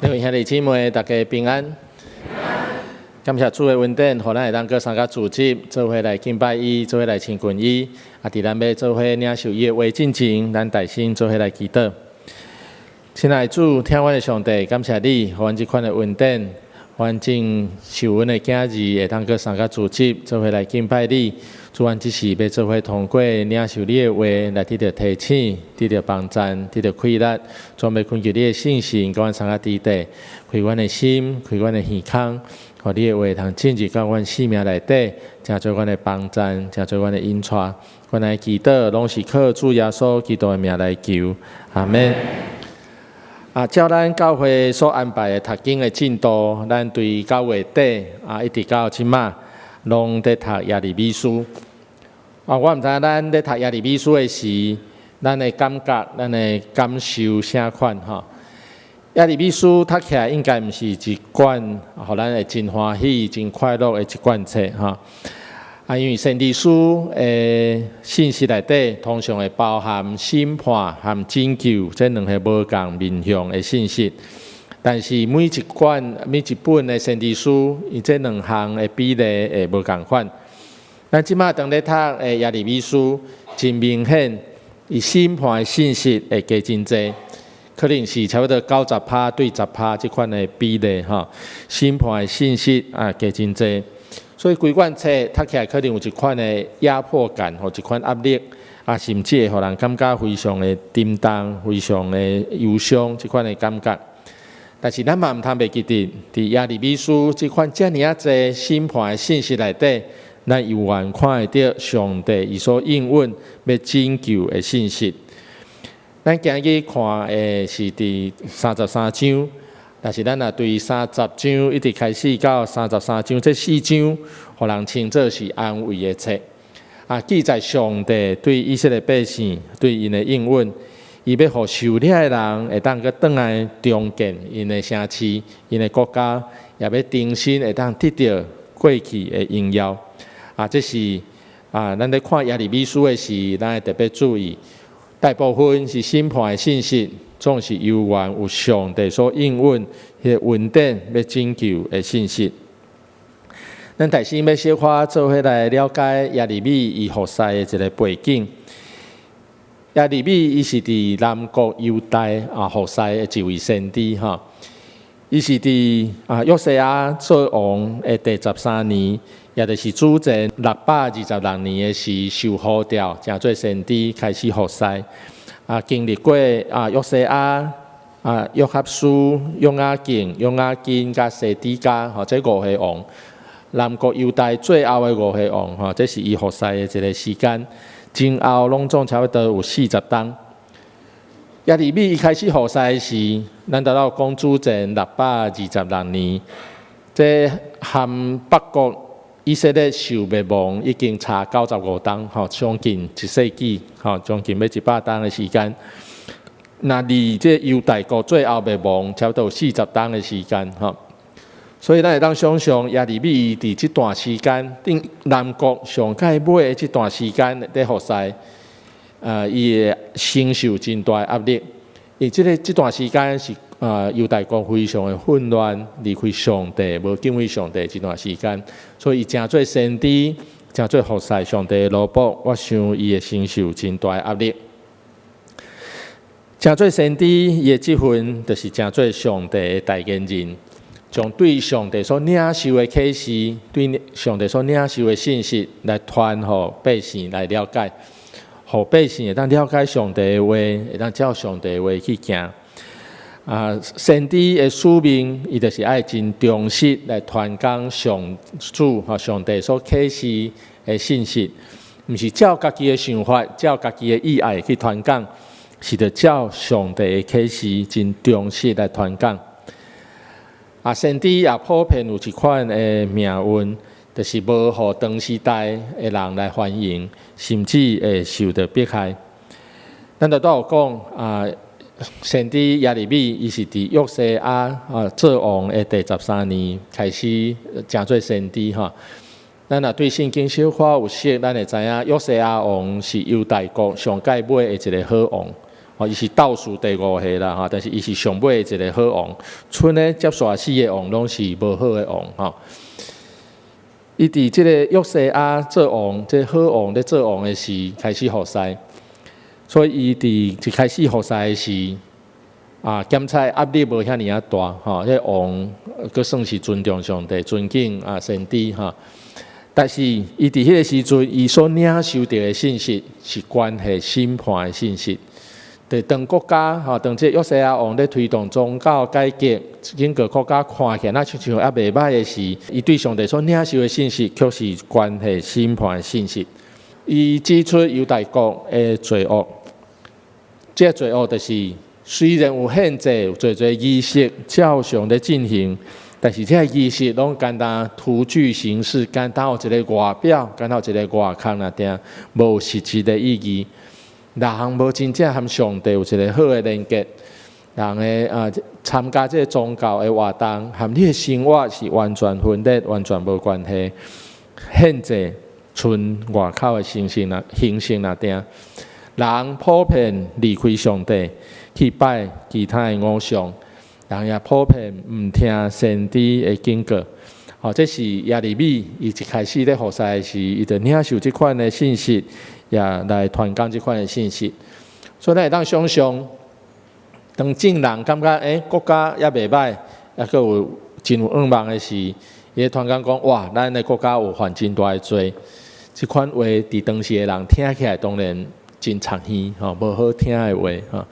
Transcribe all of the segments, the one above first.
各位兄弟姊妹，大家平安。感謝主的恩典，予咱會當閣三個組織，做伙來敬拜伊，做伙來親近伊。啊，佇咱欲做伙領受伊的話進前，咱大聲做伙來祈禱。親愛的主，疼阮的上帝，感謝你，予阮這款的恩典，予阮正受阮的囝兒會當閣三個組織，做伙來敬拜你。主，阮這時欲做伙通過領受你的話，來得著提醒，得著幫贊，得著氣力。專欲懇求你的聖神，佮阮三個佇底，開阮的心，開阮的耳孔，予你的話通進入到阮生命內底，成做阮的幫贊，成做阮的引帶。阮來祈禱，攏是靠主耶穌基督的名來求，阿們。啊，照咱教會所安排的讀經的進度，咱對9月底啊，一直到這馬，攏佇讀耶利米書。啊，我毋知影咱咧讀耶利米書的時，咱的感覺、咱的感受啥款吼？耶利米書讀起來應該毋是一卷，予咱會真歡喜、真快樂的一卷冊吼。啊，因為先知書的信息內底，通常會包含審判和拯救這兩个無仝面向的信息。但是每一卷、每一本的先知書，伊這兩項的比例會無仝款。咱這馬當咧讀的耶利米書，真明顯，伊審判的信息會加真濟，可能是差不多90%對10%這款的比例吼。審判的信息啊加真濟，所以規卷冊讀起來可能有一款的壓迫感，或一款壓力，啊，甚至會予人感覺非常的沉重、非常的憂傷這款的感覺。但是咱嘛毋通袂記得，佇耶利米書這款遮爾仔濟審判的信息內底，咱猶原看會著上帝伊所應允欲拯救的信息。咱今日看的是佇三十三章，但是咱若對三十章一直開始到三十三章這四章，予人稱做是安慰的冊。啊，記載上帝對以色列百姓對𪜶的應允，伊欲予受掠的人會當閣轉來重建𪜶的城市、𪜶的國家，也欲重新會當得著過去的榮耀。啊，這是啊，咱咧看耶利米書的時，咱會特別注意，大部分是審判的信息，總是猶原有上帝所應允彼个恩典欲拯救的信息。咱大先欲小可做伙來了解耶利米伊服侍的一个背景。耶利米伊是佇南國猶大啊服侍的一位先知吼，伊是佇啊約西亞做王的第13年，也就是主前626年的時，受呼召，成做先知開始服侍。啊，經歷過啊約西亞、啊約哈斯、約雅敬、約雅斤佮西底家，吼，這五个王，南國猶大最後的五个王，吼，這是伊服侍的一个時間。前後攏總差不多有40冬。耶利米伊開始服侍時，咱拄有講主前626年，這和北國以色列受滅亡已經差95冬，吼，將近一世紀，吼，將近欲100冬的時間。若離這猶大國最後滅亡，差不多有四十冬的時間，吼。所以咱會當想像耶利米佇這段時間，佇南國上蓋尾的這段時間佇服侍，伊會承受真大的壓力。因為這个這段時間是猶大國非常的混亂，離開上帝，無敬畏上帝這段時間，所以伊成做先知，成做服侍上帝的奴僕，我想伊會承受真大的壓力。成做先知，伊的職分就是成做上帝的代言人，將對上帝所領受的啟示，對上帝所領受的信息來傳予百姓來了解，予百姓會當了解上帝的話，會當照上帝的話去行。啊，先知的使命，伊就是愛真忠實來傳講上主和上帝所啟示的信息，毋是照家己的想法、照家己的意愛去傳講，是著照上帝的啟示，真忠實來傳講。啊，先知也普遍有一款的命運，就是無予當時代的人來歡迎，甚至會受著迫害。咱拄才有講啊，先知耶利米伊是佇約西亞啊做王的第13年開始成做先知吼。咱若對聖經小可有熟，咱會知影約西亞王是猶大國上蓋尾的一个好王。吼，伊是倒數第五個啦，吼，但是伊是上尾一个好王，賰咧接續四个王攏是無好的王，吼。伊佇這個約西亞做王，這個好王咧做王的時開始服侍，所以伊佇一開始服侍的時，檢採壓力無遐爾仔大，吼，這個王閣算是尊重上帝、尊敬先知，吼。但是伊佇彼个時陣，伊所領受著的信息是關係審判的信息。佇當國家吼，當這個約西亞王咧推動宗教改革，整個國家看起來若親像猶袂䆀的時，伊對上帝所領受的信息，卻是關係審判的信息。伊指出猶大國的罪惡，這個罪惡就是雖然有獻祭，有濟濟儀式照常咧進行，但是這個儀式攏干焦徒具形式，干焦有一个外表，干焦有一个外殼爾定，無實質的意義。人無真正和上帝有一个好的連結，人的參加這个宗教的活動，和你的生活是完全分裂、完全無關係。獻祭賰外口的形式爾，形式爾定，人普遍離開上帝去拜其他的偶像，人也普遍毋聽先知的警告。吼，這是耶利米伊一開始咧服侍的時，伊就領受這款的信息，也來傳講這款的信息。所以咱會當想像，當眾人感覺國家猶袂䆀，猶閣有真有向望的時，伊咧傳講講哇，咱的國家有犯真大的罪。這款話佇當時的人聽起來當然真刺耳，吼，無好聽的話，吼。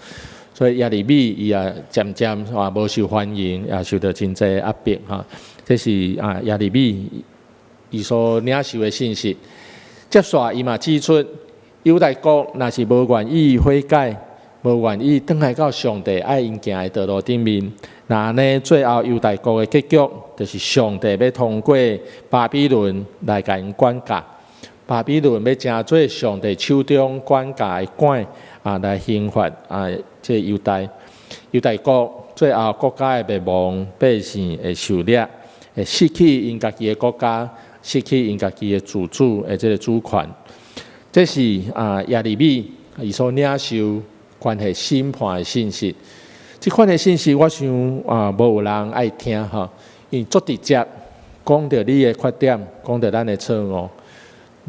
所以耶利米伊也漸漸無受歡迎，也受著真濟壓迫，吼。這是耶利米伊所領受的信息。接續伊嘛指出，猶大國若是無願意悔改，無願意轉來到上帝愛𪜶行的道路頂面，若按呢最後猶大國的結局，就是上帝欲通過巴比倫來共𪜶管教。巴比倫欲成做上帝手中管教的管來刑罰這猶大。猶大國最後國家的滅亡，百姓會受掠，會失去𪜶家己的國家，失去𪜶家己的自主的這个主權。這是耶利米伊所領受關係審判的信息。這款的信息，我想無有人愛聽吼，因為足直接講著你的缺點，講著咱的錯誤，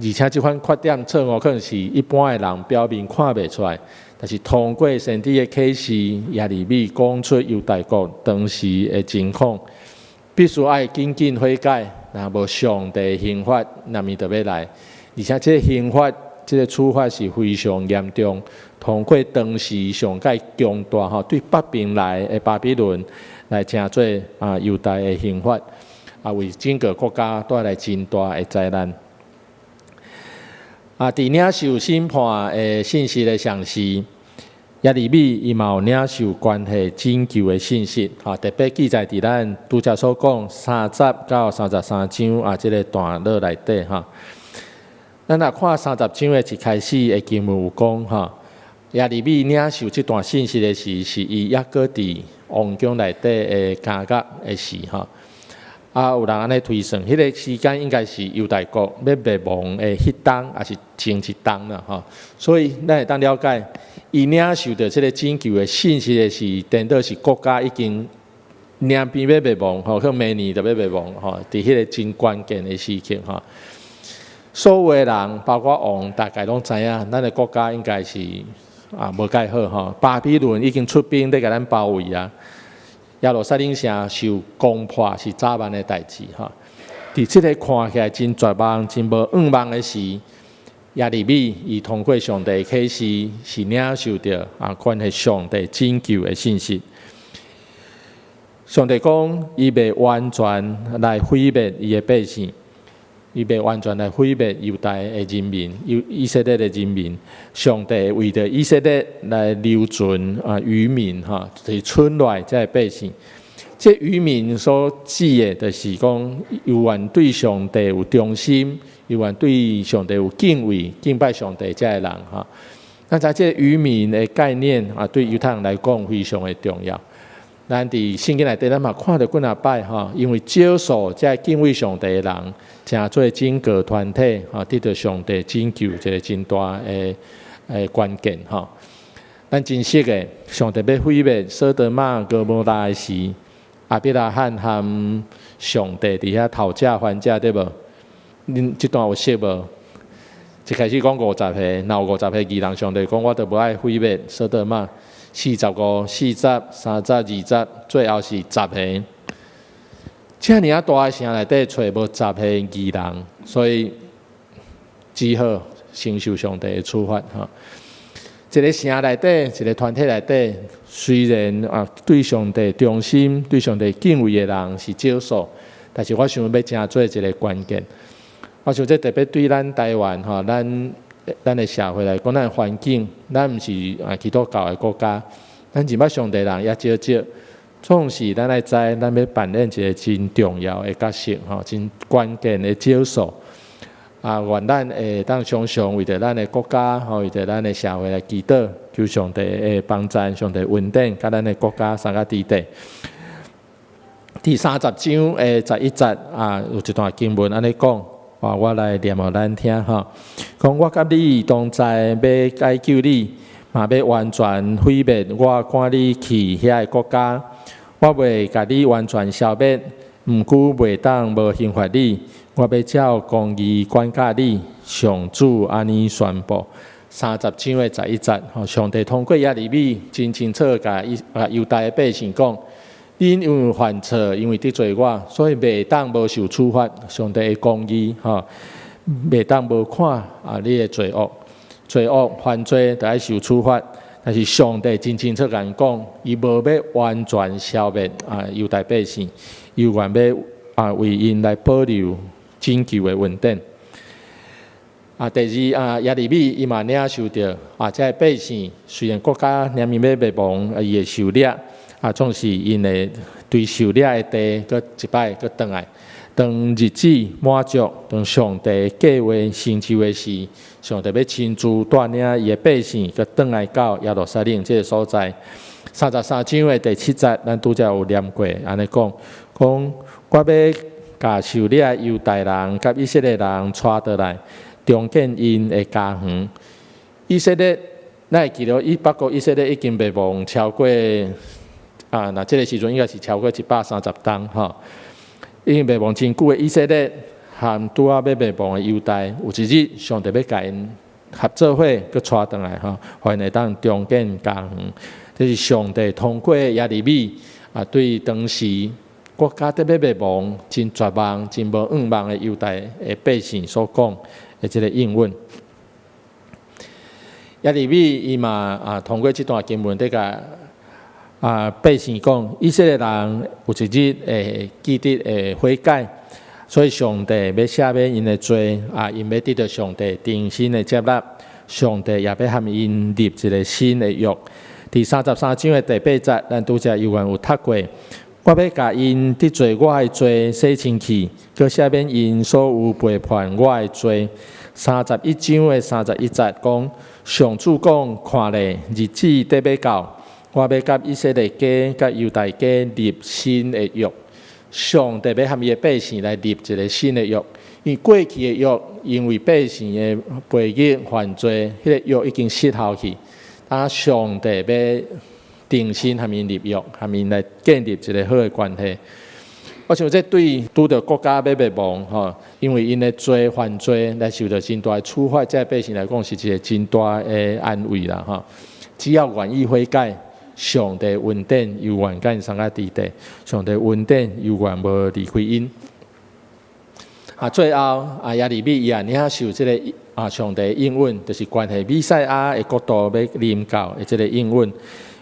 而且這款缺點錯誤可能是一般的人表面看袂出來，但是通過先知的啟示，耶利米講出猶大國當時的情況，必須愛緊緊悔改，若無上帝刑罰，若物就欲來。而且這个刑罰，這个處罰是非常嚴重，通過當時上蓋強大吼，對北邊來的巴比倫來成做猶大的刑罰，為整個國家帶來真大的災難。佇領受審判的信息的同時，耶利米伊嘛有領受關係拯救的信息，特別記載佇咱拄才所講30到33章這个段落內底吼。咱若看三十章的一開始的經文有講吼，耶利米領受這段信息的時，是伊猶閣佇王宮內底的監獄的時吼。有人按呢推算，彼个時間應該是猶大國欲滅亡的彼冬，抑是前一冬啦吼。所以咱會當了解，伊領受著這个拯救的信息的時，顛倒是國家已經兩邊欲滅亡吼，可能明年就欲滅亡吼，佇彼个真關鍵的時刻吼。所有的人，包括王，大概攏知影，咱的國家應該是無蓋好吼。巴比倫已經出兵咧共咱包圍啊。耶路撒冷城受攻破是早晚的代誌吼。佇這个看起來真絕望、真無向望的時，耶利米伊通過上帝啟示，是領受著關係上帝拯救的信息。上帝講，伊袂完全來毀滅伊的百姓，伊袂完全來毀滅猶大的人民、以色列的人民。上帝為著以色列來留存餘民吼，就是賰落來這个百姓。這餘民所指的，就是講猶原對上帝有忠心，猶原對上帝有敬畏、敬拜上帝這个人吼。那在這個餘民的概念對猶太人來講非常的重要。咱佇聖經內底，咱嘛看著幾若擺吼，因為少數這敬畏上帝的人，成做整個團體吼，得著上帝拯救一个真大的關鍵吼。咱真熟的，上帝欲毀滅所多瑪、蛾摩拉的時，亞伯拉罕和上帝佇遐討價還價，對無？恁這段有熟無？一開始講50個，若有50個義人，上帝講我都無愛毀滅所多瑪。45、40、30、20，最後是十個。遮爾仔大的城內底揣無十個義人，所以只好承受上帝的處罰。吼，一个城內底，一个團體內底，雖然啊對上帝忠心、對上帝敬畏的人是少數，但是我想欲成做一个關鍵。我想這特別對咱台灣吼，咱的社會來講，咱的環境，咱毋是啊基督教的國家，咱認捌上帝人也少少。總是咱愛知，咱欲扮演一个真重要的角色，吼，真關鍵的角色。啊，願咱會當常常為著咱的國家，吼，為著咱的社會來祈禱，求上帝的幫助，上帝恩典，佮咱的國家相佮佇底。第30章的11節啊，有一段經文按呢講，啊，我來念予咱聽吼。講我佮你同在，欲解救你，嘛欲完全毀滅我趕你去遐的國家。我袂共你完全消滅，毋過袂當無刑罰你。我欲照公義管教你，上主按呢宣布。30章的11節，吼，上帝通過耶利米真清楚共伊啊猶大的百姓講：恁因為犯錯，因為得罪我，所以袂當無受處罰。上帝的公義，吼，袂當無看啊你的罪惡，罪惡犯罪著愛受處罰。但是上帝真清楚共𪜶講，伊無欲完全消滅啊猶大百姓，伊願欲啊為𪜶來保留拯救的恩典。啊，第二啊，耶利米伊嘛領受著啊，這个百姓雖然國家連綿欲滅亡，啊，伊會受掠，啊，總是𪜶會對受掠的地，閣一擺閣轉來。當日子滿足，當上帝計劃成就的時，上帝欲親自帶領伊的百姓，閣轉來到耶路撒冷這个所在。33章的第七節，咱拄才有念過，按呢講，講我欲共受掠猶大人佮以色列人帶倒來，重建𪜶的家園。以色列，咱會記得以北國以色列已經滅亡超過啊，若這个時陣應該是超過130冬吼。已經滅亡真久的以色列，和拄仔欲滅亡的猶大，有一日上帝欲共𪜶合做伙，閣帶轉來吼，予𪜶會當重建家園。這是上帝通過耶利米啊，對當時國家欲滅亡、真絕望、真無向望的猶大的百姓所講的這个應允。耶利米伊嘛啊，通過這段經文佇共啊百姓講，以色列人有一日會記得會悔改，所以上帝欲赦免𪜶的罪啊，𪜶欲得著上帝重新的接納，上帝也欲和𪜶立一个新的約。第三十三章的第八節，咱拄才猶原有讀過。我欲共𪜶得罪我的罪洗清氣，閣赦免𪜶所有背叛我的罪。31章的31節講，上主講，看咧，日子得欲到，我欲佮以色列家、佮猶大家立新的約。上帝欲和伊的百姓來立一个新的約，因為過去的約，因為百姓的背逆犯罪，彼个約已經失效去。啊，上帝欲重新和𪜶立約，和𪜶來建立一个好的關係。我想這對拄著國家欲滅亡吼，因為𪜶的罪犯罪來受著真大的處罰，這百姓來講是一个真大的安慰啦吼。只要願意悔改，上帝恩典猶原佮𪜶相佮佇底，上帝恩典猶原無離開𪜶。啊，最後啊，耶利米伊也領受這个啊上帝應允，就是關係彌賽亞的國度欲臨到的這个應允。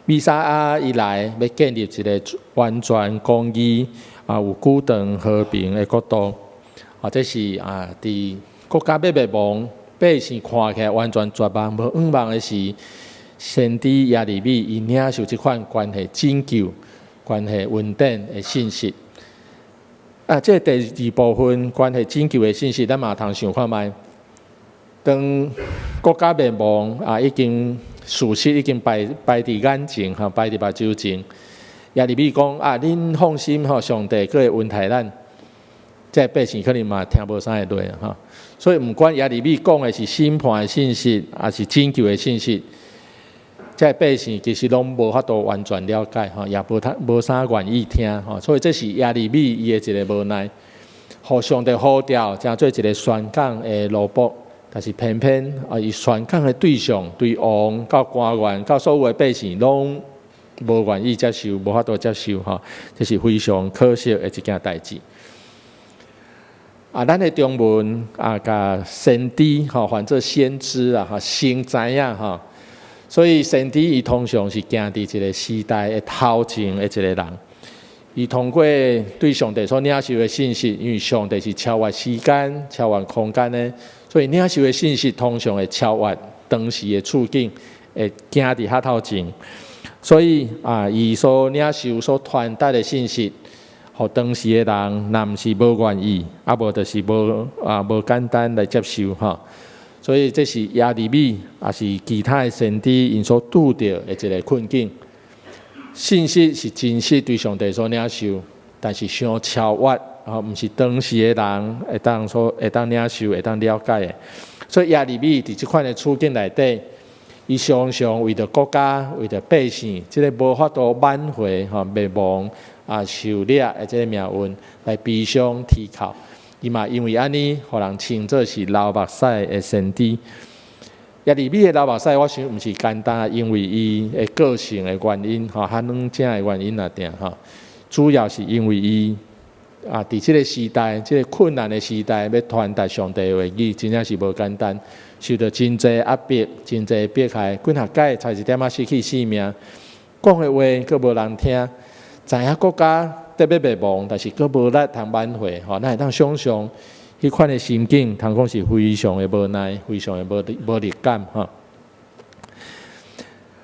彌賽亞伊來欲建立一个完全公義啊有久長和平的國度。啊，這是啊，佇國家欲滅亡，百姓看起來完全絕望、無向望的時，先知耶利米伊領受這款關係拯救、關係恩典的信息。啊，這個第二部分關係拯救的信息，咱嘛通想看覓。當國家滅亡啊，已經事實已經擺擺佇眼前，吼，擺佇目睭前。耶利米講啊，恁放心吼，上帝閣會恩待咱。這個百姓可能嘛聽無啥會落吼。所以毋管耶利米講的是審判的信息，抑是拯救的信息，這个百姓其實攏無法度完全了解吼，也無他無啥願意聽吼，所以這是耶利米伊的一个無奈。予上帝呼召，成做一个宣講的奴僕，但是偏偏啊，伊宣講的對象對王到官員到所有的百姓攏無願意接受，無法度接受吼，這是非常可惜的一件代誌。啊，咱的中文啊，共先知吼，翻做先知啊，吼，先知影吼，所以先知伊通常是行佇一个時代的頭前的一個人。伊通過對上帝所領受的信息，因為上帝是超越時間、超越空間的，所以領受的信息通常會超越當時的處境，會行佇較頭前。所以啊，伊所領受、所傳達的信息，予當時的人，若毋是無願意，啊無就是無啊無簡單來接受吼。所以這是耶利米，抑是其他的先知𪜶所拄著的一个困境。信息是真實對上帝所領受，但是傷超越，啊，毋是當時的人會當所會當領受、會當了解的。所以耶利米佇這款的處境內底，伊常常為著國家、為著百姓，這个無法度挽回吼滅亡啊受掠的這个命運來悲傷啼哭。伊嘛因為按呢，予人稱做是流目屎的先知。耶利米的流目屎，我想毋是簡單，因為伊的個性的原因，吼，較軟正的原因爾定吼。主要是因為伊啊，佇這个時代，這个困難的時代，欲傳達上帝的話語，真正是無簡單，受著真濟壓迫，真濟迫害，幾若擺差一點仔失去性命，講的話閣無人聽，知影國家得欲滅亡，但是閣無力通挽回，吼，咱會當想像彼款的心境，通講是非常的無奈，非常的無力感，吼。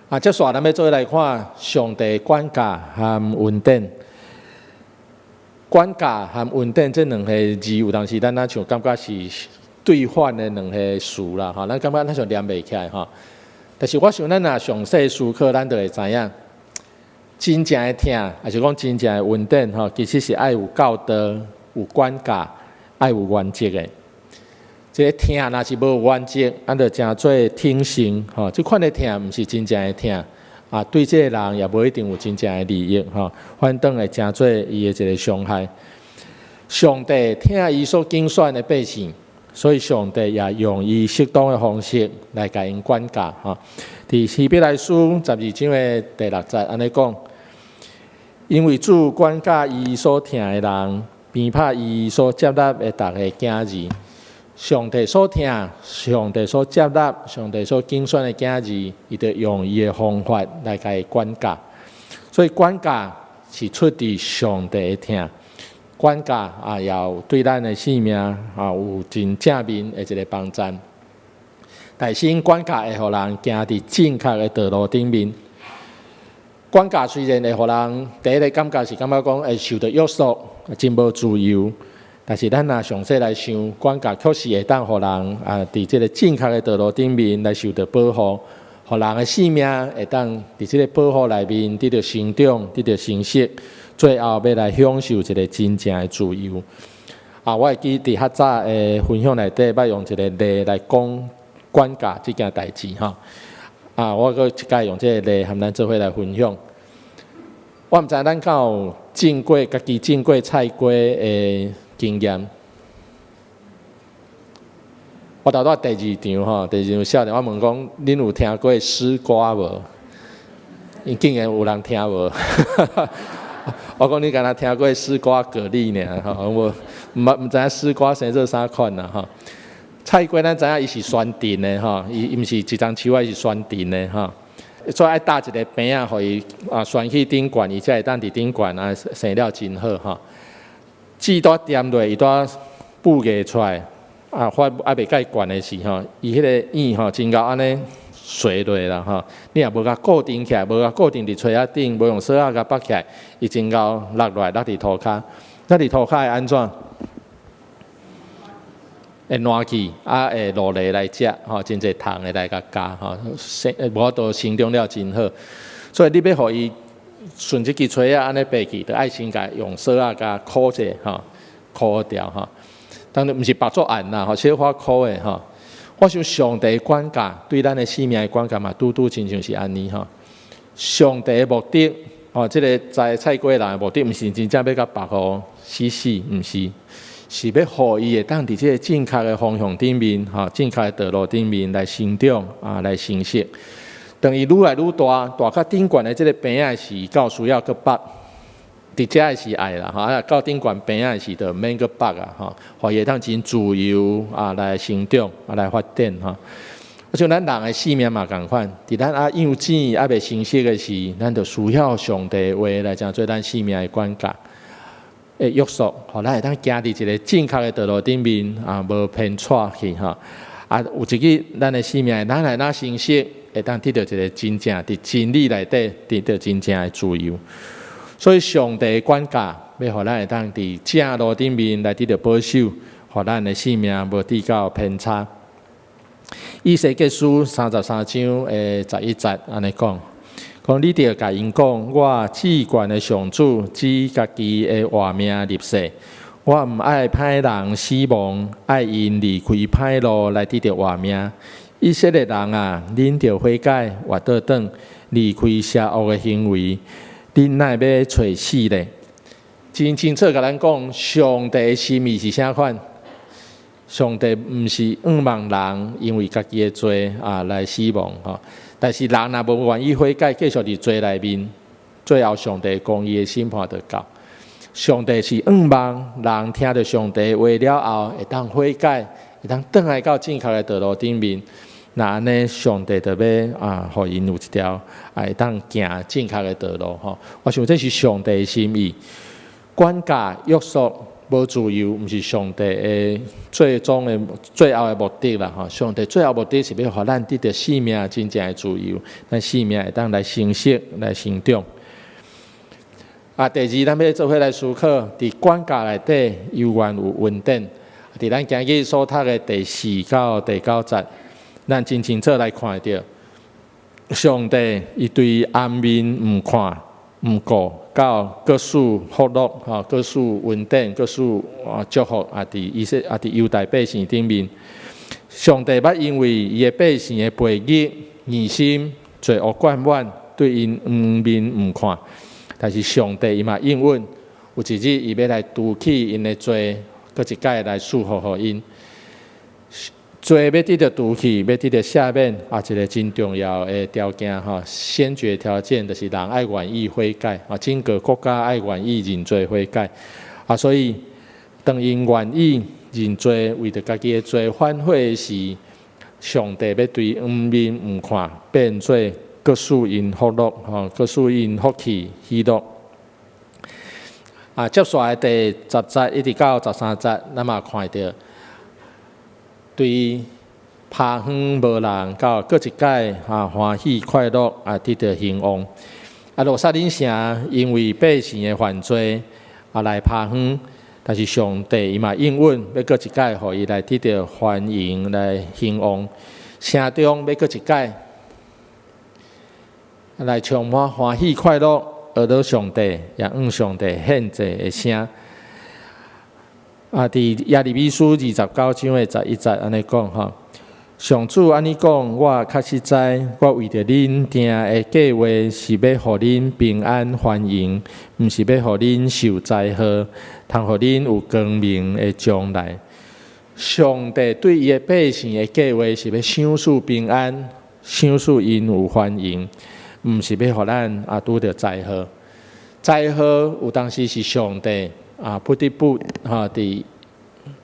啊，接紲咱欲做伙來看上帝管教和恩典。管教和恩典這兩个字，有當時咱若像感覺是對反的兩个詞啦，吼，咱感覺咱像連袂起來，吼。但是我想咱若詳細思考，咱就會知影，真正的疼，抑是講真正的恩典，吼，其實是愛有教導、有管教、愛有原則的。這个疼若是無原則，咱就成做疼性，吼，這款的疼毋是真正的疼，啊，對這个人也無一定有真正的利益，吼，反轉會成做伊的一个傷害。上帝疼伊所揀選的百姓，所以上帝也用伊適當的方式來共𪜶管教，吼。佇希伯來書12章的第六節按呢講，因為主管教伊所疼的人，鞭拍伊所接納的逐个囝兒。上帝所疼，上帝所接納，上帝所揀選的囝兒，伊就用伊的方法來共伊管教。所以管教是出自上帝的疼，管教啊，也有對咱的性命啊有真正面的一个幫助。但是管教會予人行佇正確的道路頂面。管教雖然會予人第一个感覺是感覺講會受著約束，真無自由。但是咱若詳細來想，管教確實會當予人啊，佇這个正確的道路頂面來受著保護，予人的性命會當佇這个保護內面得著成長，得著成熟，最後欲來享受一个真正的自由。啊，我會記佇較早的分享內底，捌用一个例來講管教這件代誌吼。啊，我閣一擺用這个例和咱做伙來分享。我毋知咱敢有種過家己種過菜瓜的經驗。我頭拄第二場吼，第二場少年，我問講，恁有聽過絲瓜無？𪜶竟然有人聽無？我講你敢若聽過絲瓜蛤蜊爾吼，無毋知影絲瓜生做啥款啦吼。菜瓜咱知影伊是旋藤的吼，伊毋是一叢樹仔，是旋藤的吼。所以愛搭一个棚仔，予伊啊旋去頂懸，伊才會當佇頂懸啊生了真好吼。籽拄恬落，伊拄孵芽出來，啊發猶未蓋懸的時吼，伊彼个葉吼真𠢕按呢垂落啦吼。你若無共固定起來，無共固定佇炊仔頂，無用索仔共綁起來，伊真𠢕落落來落佇塗跤，落佇塗跤會按怎？會爛去，啊會落螺來食，吼，真濟蟲會來共咬，吼，生無法度生長了真好。所以你欲予伊順這支炊仔按呢爬去，著愛先共用索仔共箍者，吼，箍牢吼。當然毋是縛足嚴啦，吼，小可箍的吼。我想上帝管教對咱的生命的管教嘛，拄拄親像是按呢吼。上帝的目的，哦，這个栽菜瓜人的目的，毋是真正欲共縛予死死，毋是，是欲予伊會當佇這个正確的方向頂面，吼，正確的道路頂面來成長啊，來成熟。當伊愈來愈大，大較頂懸的這个棚仔時，才有需要閣縛。佇遮的是愛啦，吼，啊，到頂懸棚仔時就毋免閣縛啊，吼，予伊會當真自由啊來成長啊來發展吼。啊，像咱人的生命嘛仝款，佇咱猶幼稚猶未成熟的時，咱就需要上帝的話來成做咱生命的管教的約束，予咱會當行佇一个正確的道路頂面啊，無偏岔去吼。啊，有一日咱的生命咱來若成熟，會當得著一个真正佇真理內底得著真正的自由。所以上帝管教，欲予咱會當佇正路頂面來得著保守，予咱的生命無跌到偏差。以西結書33章的11節按呢講，講你著共𪜶講，我至懸的上主指家己的活命立誓，我毋愛歹人死亡，愛𪜶離開歹路來得著活命。以色列人啊，恁著悔改，活倒轉，離開邪惡的行為。恁哪會欲揣死咧？真清楚共咱講，上帝的心意是啥款？上帝毋是向望人因為家己的罪啊來死亡吼，但是人若無願意悔改，繼續佇罪內面，最後上帝公義的審判就到。上帝是向望人聽著上帝話了後，會當悔改，會當轉來到正確的道路頂面。若按呢，上帝就欲啊，予𪜶有一條會當行正確的道路吼。我想這是上帝的心意，管教約束無自由，毋是上帝的最終的最後的目的啦吼。上帝最後目的是欲予咱得著生命真正的自由，咱生命會當來成熟、來成長。啊，第二，咱欲做伙來思考，佇管教內底猶原有恩典。佇咱今日所讀的第4到第9節。咱真清楚來看著，上帝伊對掩面毋看毋顧，到閣賜福樂吼，閣賜恩典，閣賜啊祝福啊，佇以色啊佇猶大百姓頂面。上帝捌因為伊的百姓的背逆、硬心、罪惡貫滿，對𪜶掩面毋看。但是上帝伊嘛應允，有一日伊欲來除去𪜶的罪，閣一擺來賜福予𪜶。罪欲得著除去，欲得著赦免，啊，一个真重要的條件吼，先決條件就是人愛願意悔改，啊，整個國家愛願意認罪悔改，啊，所以當𪜶願意認罪，為著家己的罪反悔時，上帝欲對掩面毋看，變做閣賜𪜶福樂，吼，閣賜𪜶福氣喜樂。啊，接紲的第10節一直到13節，咱嘛看著。對拍園無人到閣一擺啊歡喜快樂啊得著興旺。啊，耶路撒冷城因為百姓的犯罪啊來拍園，但是上帝伊嘛應允，欲閣一擺予伊來得著繁榮來興旺。城中欲閣一擺來充滿歡喜快樂，學到上帝，也向上帝獻祭的聲。啊！佇耶利米書29章的11節按呢講吼，上主按呢講，我確實知，我為著恁定的計劃是欲予恁平安繁榮，毋是欲予恁受災禍，通予恁有光明的將來。上帝對伊的百姓的計劃是欲賞賜平安，賞賜𪜶有繁榮，毋是欲予咱啊拄著災禍。災禍有當時是上帝啊，不得不哈佇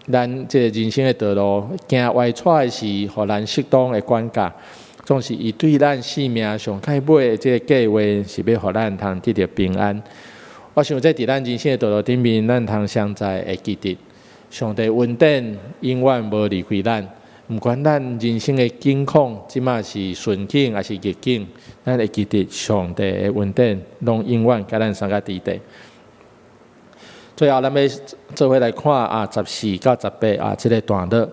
咱這個人生的道路行歪岔的時，予咱適當的管教。總是伊對咱生命上蓋尾的這個計劃，是欲予咱通得著平安。我想這佇咱人生的道路頂面，咱通常在會記得，上帝恩典永遠無離開咱。毋管咱人生的境況，這馬是順境抑是逆境，咱會記得上帝的恩典，攏永遠佮咱相佮佇佇。最後，咱欲做伙來看啊，14到18啊，這个段落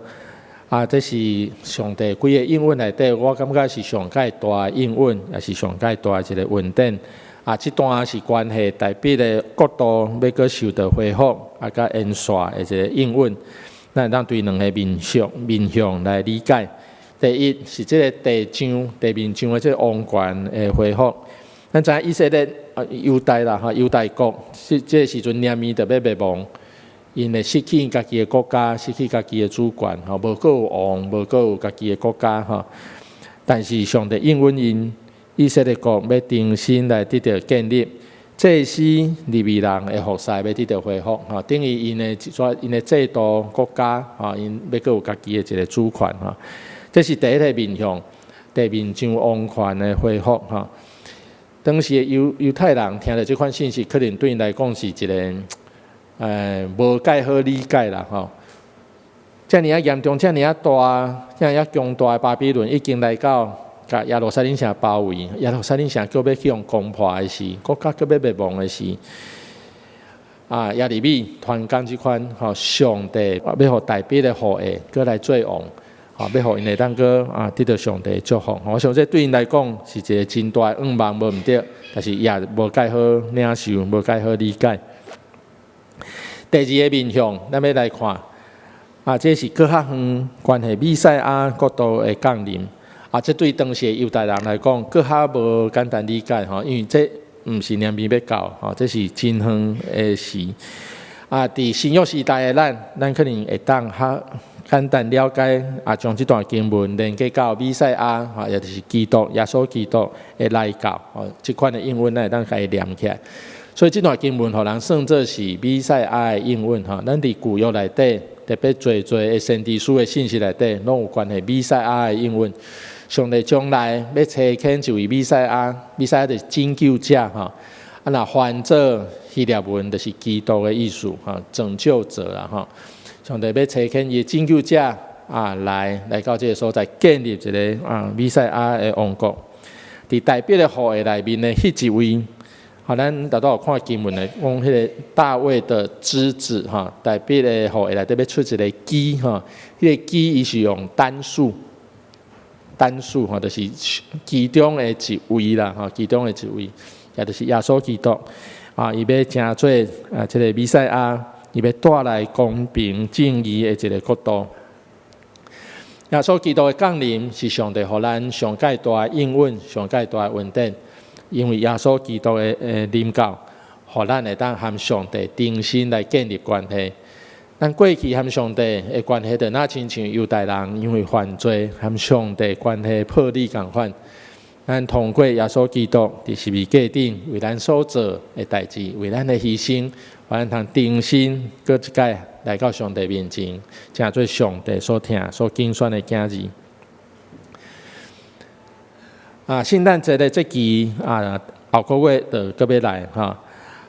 啊，這是上帝規個應允內底，我感覺是上蓋大應允，也是上蓋大一个恩典。啊，這段是關係大衛的國度欲閣受到恢復啊，佮延續的一个應允。咱會當對兩个面向面向來理解。第一是這个地上地面上的這个王權的恢復。咱知影以色列啊，猶大啦吼，猶大國，這這个時陣尼希米就欲滅亡，𪜶會失去家己的國家，失去家己的主權，吼，無閣有王，無閣有家己的國家，吼。但是上帝應允𪜶，以色列國欲重新來得著建立，祭司利未人的服侍欲得著恢復，吼，等於𪜶的𪜶的制度國家，吼，𪜶欲閣有家己的一个主權，吼。這是第一个面向，地面上王權的恢復，吼。當時的猶猶太人聽著這款信息，可能對𪜶來講是一个無蓋好理解啦，吼。遮爾仔嚴重、遮爾仔大、遮爾仔強大的巴比倫已經來到，共耶路撒冷城包圍，耶路撒冷城閣欲去予攻破的時，國家閣欲滅亡的時，啊，耶利米傳講這款吼，上帝欲予大衛的後裔閣來做王，吼，欲予𪜶會當閣啊得著上帝的祝福。我想這對𪜶來講是一个真大的願望，無毋對，但是也無蓋好領受，無蓋好理解。第二个面向，咱欲來看，啊，這是閣較遠關係彌賽亞國度的降臨。啊，這對當時的猶太人來講，閣較無簡單理解吼，因為這毋是尼希米欲到，吼，這是真遠的事。啊，佇新約時代的咱，咱可能會當較簡單了解，啊，將這段經文連結到彌賽亞，吼，也就是基督耶穌基督的來到，吼，這款的應允，咱會當共伊連起來。所以這段經文，予人算做是彌賽亞的應允，吼。咱佇舊約內底，特別濟濟的先知書的信息內底，攏有關係彌賽亞的應允。上帝將來欲差遣一位彌賽亞，彌賽亞就是拯救者，吼。啊，若翻做希臘文，就是基督的意思，吼，拯救者啦，吼。上帝欲差遣伊的拯救者啊，來來到這个所在，建立一个啊彌賽亞的王國。佇大衛的後裔內面的彼一位，吼，咱拄拄有看經文的，講彼个大衛的枝子，吼，大衛的後裔內底欲出一个基，吼，彼个基伊是用單數。單數吼，就是其中的一位啦，吼，其中的一位，也就是耶穌基督啊，伊欲成做啊，這个彌賽亞，伊欲帶來公平正義的一个國度。耶穌基督的降臨是上帝予咱上蓋大的應允，上蓋大的恩典，因為耶穌基督的臨到，予咱會當和上帝重新來建立關係。咱過去和上帝的關係，就若親像猶太人因為犯罪和上帝關係破裂仝款。咱通過耶穌基督佇十字架頂為咱所做的代誌，為咱的犧牲，予咱通重新閣一擺來到上帝面前，成做上帝所疼、所揀選的囝兒。啊，聖誕節的節期啊，後個月就閣欲來吼。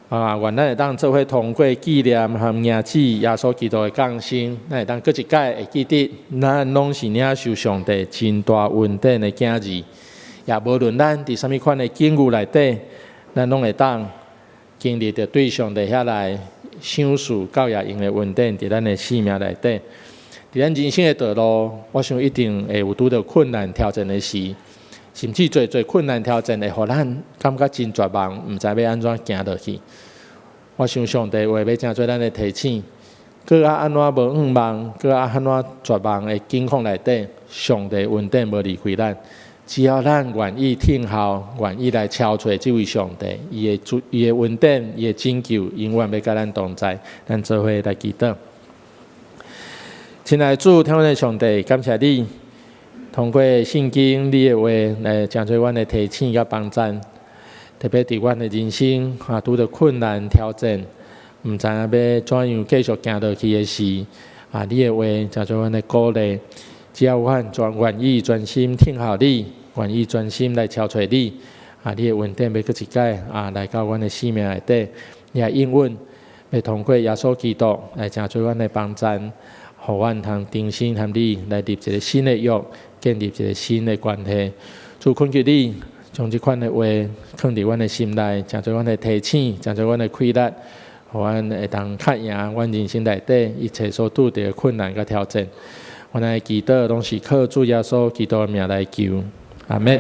啊，願咱會當做伙通過紀念和迎接耶穌基督的降生，咱會當閣一擺會記得，咱攏是領受上帝真大恩典的囝兒。也無論咱佇啥物款的境遇內底，咱攏會當經歷著對上帝遐來賞賜教也用的恩典，佇咱的生命內底。佇咱人生的道路，我想一定會有拄著困難挑戰的時，甚至濟濟困難挑戰會予咱感覺真絕望，毋知欲按怎行落去。我想上帝話欲成做咱的提醒，閣較按怎無向望，閣較按怎絕望的境況內底，上帝恩典無離開咱。只要咱願意聽候，願意來敲揣這位上帝，伊的主，伊的恩典，伊的拯救，永遠欲佮咱同在。咱做伙來祈禱。親愛的主，天父的上帝，感謝你通過聖經你的話來成做阮的提醒佮幫贊。特別佇阮的人生啊，拄著困難挑戰，毋知影欲怎樣繼續行落去的時，啊，你的話成做阮的鼓勵。只要阮全願意專心聽候你，願意專心來敲揣你，啊，你的恩典欲閣一擺啊，來到阮的生命內底，你也應允欲通過耶穌基督來成做阮的幫贊，予阮通重新和你來立一个新的約，建立一个新的關係。主懇求你將這款的話囥佇阮的心內，成做阮的提醒，成做阮的氣力，予阮會當較贏阮人生內底一切所拄著的困難佮挑戰。阮的祈禱攏是靠主耶穌基督的名來求，阿們。